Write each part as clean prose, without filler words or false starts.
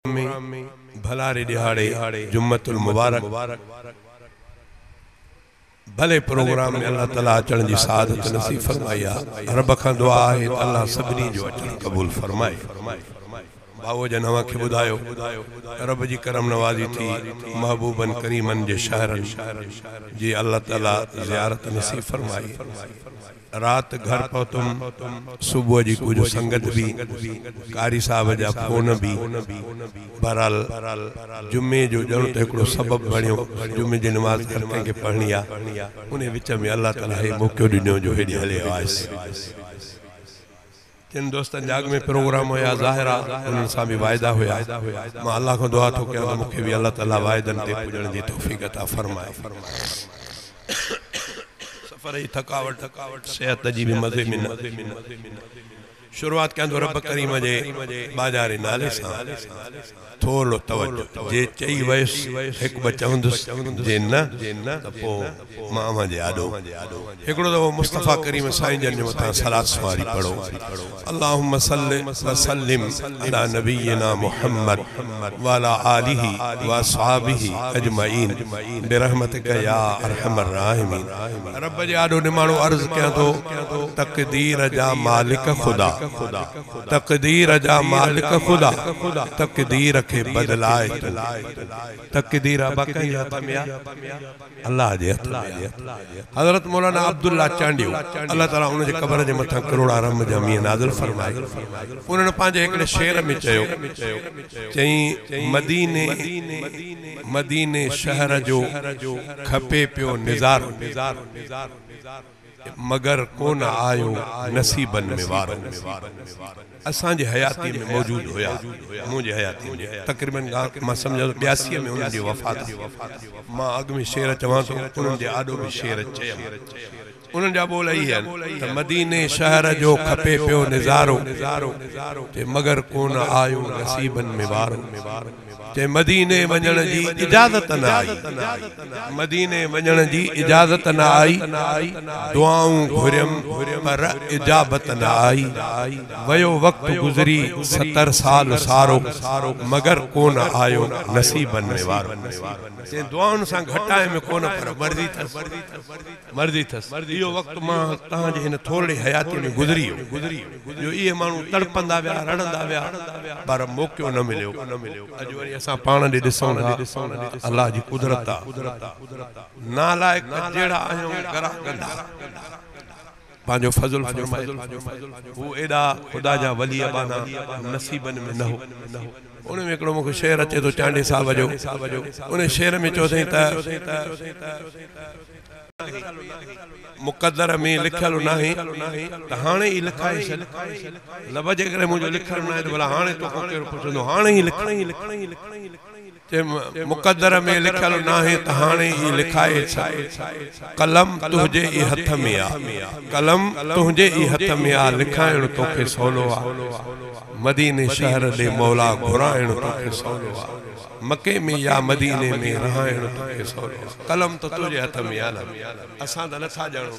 ۾ ڀلاري ڏهاڙي جمعة المبارڪ ڀلي پروگرام ۾ الله تعالي اچڻ جي سعادت نصيب فرمائي آ. رب کان دعا آهي ته الله سڀني جو اچڻ قبول فرمائي. ڀائوء جن اوهان کي ٻڌايو رب جي ڪرم نوازي ٿي محبوبن ڪريمن جي شهرن جي الله تعالي زيارت نصيب فرمائي. رات گهر پهتم، صبح جي ڪجهه سنگت به، قاري صاحب جا فون به، بهرحال جمعي جو ڄڻ ته هڪڙو سبب بڻيو، جمعي جي نماز هر ڪنهن کي پڙهڻي آ، انهي وچ ۾ الله تعاليٰ هي موقعو ڏنو جو هيڏي هلي آيس. جن دوستن جا اڳ ۾ پروگرام هيا ظاهر آ انهن سان به واعدا هيا، مان الله کان دعا ٿو ڪيان ته مون کي به الله تعاليٰ واعدن تي پڄڻ جي توفيق عطا فرمائي. سفر جي ٿڪاوٽ صحت جي به مزي ۾ نه. شروعات ڪيان ٿو رب ڪريم جي ٻاجهاري نالي سان. ٿورڙو توجه، جي چئي ويس هڪ ٻه چوندس، جي نه ته پوء مان اوهان جي آڏو هڪڙو دفعو مصطفيٰ ڪريم سائين جن جي مٿان صلات سنواري پڙهو، اللهم صل وسلم علي نبينا محمد وعلي آله واصحابه اجمعين برحمتک يا ارحم الراحمين. رب جي آڏو نماڻو عرض ڪيان ٿو، تقدير جا مالڪ خدا. تقدير جا مالڪ خدا تقدير کي بدلائي تون. تقدير ابا ڪنهن جي هٿ ۾ آ؟ الله جي هٿ ۾ آ. حضرت مولانا عبدالله چانڊيو الله تعالي ان جي قبر جي مٿان ڪروڙها رحم جا مينهن نازل فرمائي انهن پنهنجي هڪڙي شعر ۾ چيو چئين مديني مديني شهر جو کپي پيو نظارو. مگر ڪونه آيو نصيبن ۾ وارو. اسان جي حياتيء ۾ موجود هيا. منهنجي حياتيء ۾ تقريبن مان سمجهان ٿو ٻياسيء ۾ انهن جي وفات ٿي. مان اڳ ۾ شعر چوان ٿو انهن جي آڏو به شعر چيم. انهن جا ٻول اهي آهن ته مديني شهر جو کپي پيو نظارو، چي مگر ڪونه آيو نصيبن ۾ وارو. چي مديني وڃڻ جي اجازت نه آئي، مديني وڃڻ جي اجازت نه آئي، دعائون گهريم پر اجابت نه آئي، ويو وقت گذري ستر سال سارو، مگر ڪونه آيو نصيبن ۾ وارو. چي دعائن سان گهٽائي ۾ ڪونه پر مرضي ٿس. مرضي ٿس. اهو وقت مان توهان جي هن ٿورڙي حياتيء ۾ گذري ويو، جو اهي ماڻهو تڙپندا ويا، رڙندا ويا، پر موقعو نه مليو. اڄ وري اسان پاڻ ڏي ڏسون ٿا ته الله جي قدرت آ. نالائق جهڙا آهيون، گرا ڳنڍا. پنهنجو فضل فرمائي ٿو. هو ايڏا خدا جا ولي ٻانها نصيبن ۾ نه هو. ان ۾ هڪڙو مون کي شعر اچي ٿو چانڊيي صاحب جو. ان شعر ۾ چيو اٿائين ته. مقدر ۾ لکيل ناهي ته هاڻي ئي لکائي ڇڏ. لب جيڪڏهن منهنجو لکيل ناهي ته ڀلا هاڻي توکان ڪير پڇندو هاڻي ئي لک. چيم، مقدر ۾ لکيل ناهي ته هاڻي ئي لکائي ڇڏ. قلم تنهنجي ئي هٿ ۾ آ. قلم تنهنجي ئي هٿ ۾ آ، لکائڻ توکي سولو آ. مديني شهر ڏي مولا گهرائڻ توکي سولو آ. مڪي ۾ يا مديني ۾ رهائڻ توکي سولو آ. قلم ته تنهنجي هٿ ۾ آ نه، اسان ته نٿا ڄاڻون.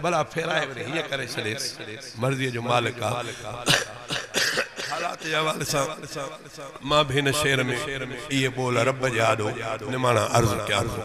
ڀلا ڦيرائي وري هيئن ڪري ڇڏيس. مرضيء جو مالڪ آ. حالات جي حوالي سان مان به هن شعر ۾ اهي ٻول رب جي آڏو نماڻا عرض ڪيان ٿو.